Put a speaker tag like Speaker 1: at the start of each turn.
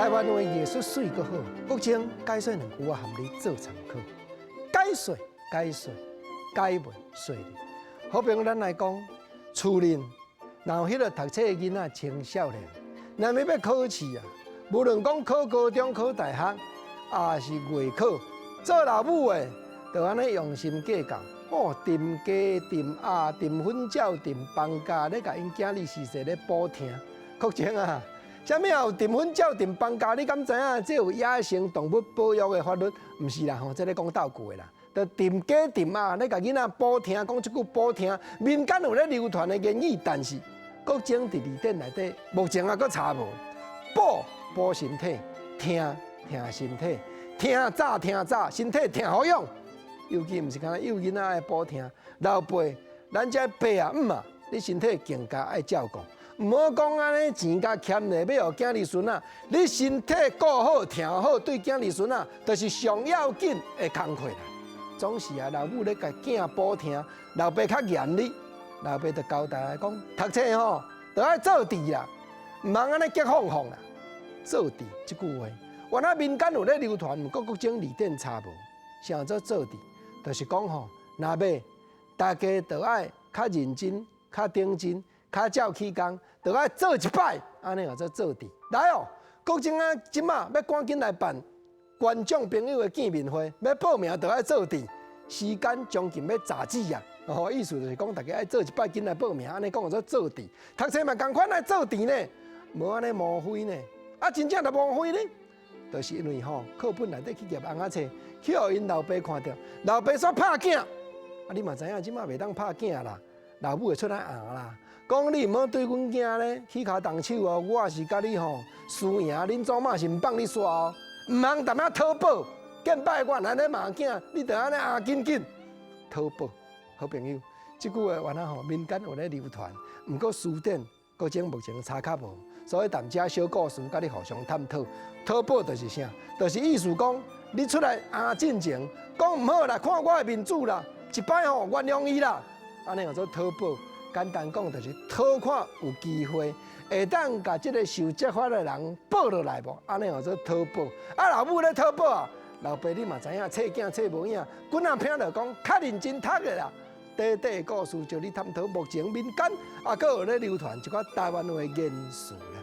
Speaker 1: 台灣話藝術媠閣好，國清解說兩句，我含你做參考。解說、解說、解文說理。好比咱來講，厝裡若有彼個讀冊的囡仔青少年，若欲欲考試啊，無論講考高中、考大學，抑是月考，做老母的，就按呢用心計較。哦，沉雞、沉鴨、沉粉鳥、沉放假，咧共𪜶囝兒時勢咧補聽，國清啊！啥物有沉粉鳥、沉放假？你敢知影？這有野生動物保育的法律？毋是啦吼，這咧講鬥句的啦。就沉雞、沉鴨，咧共囡仔補聽，講這句補聽，民間有咧流傳的言語，但是國清佇字典內底，目前猶閣查無。補補身體，疼疼身體，疼早疼早，身體疼予勇。尤其毋是干焦幼囡仔愛補疼，老輩咱這爸啊姆啊，你身體更加愛照顧，毋好講按呢錢共儉咧，欲予囝兒孫仔，你身體顧好、疼好，對囝兒孫仔，就是上要緊的工課啦。總是啊，老母咧共囝補疼，老爸較嚴你，老爸就交代講，讀冊吼，著愛做志啦，毋通按呢激放放啦，做志這句話，原來民間有咧流傳，毋過國清字典查無，啥做做志？就是講吼，若欲大家著愛較認真、較頂真、較照起工，著愛做一擺，按呢叫做做志。來哦，國清啊，這馬欲趕緊來辦觀眾朋友的見面會，欲報名著愛做志，時間將近欲截止啊！哦，意思就是講大家愛做一擺，緊來報名，按呢講叫做做志。讀冊嘛仝款愛做志呢，無按呢無非呢。啊，真正著無非呢，就是因為吼課本內底去攑尪仔冊，去予𪜶老爸看著，老爸煞拍囝。啊，你嘛知影，這馬袂當拍囝啦，老母會出來紅啦。講你毋好對阮囝咧起跤動手哦，我也是共你吼輸贏，恁祖媽是毋放你煞哦。毋通淡仔討報，見擺我按呢罵囝，你著按呢啊緊緊討報。好朋友，這句話原來吼民間有咧流傳，毋過書典國清目前查較無，所以踮遮小故事共你互相探討。討報就是啥？就是意思講你出來啊進前，講毋好啦，看我的面子啦，一擺吼原諒伊啦，按呢叫做討報。簡單講就是討看有機會會當共這个受責罰的人報落來無？按呢叫做討報。啊，老母咧討報啊，老爸你嘛知影，冊囝冊無影，滾仔拼就講較認真讀的啦。短短的故事，就你探討目前民間猶閣有咧流傳一寡台灣話言辭咧。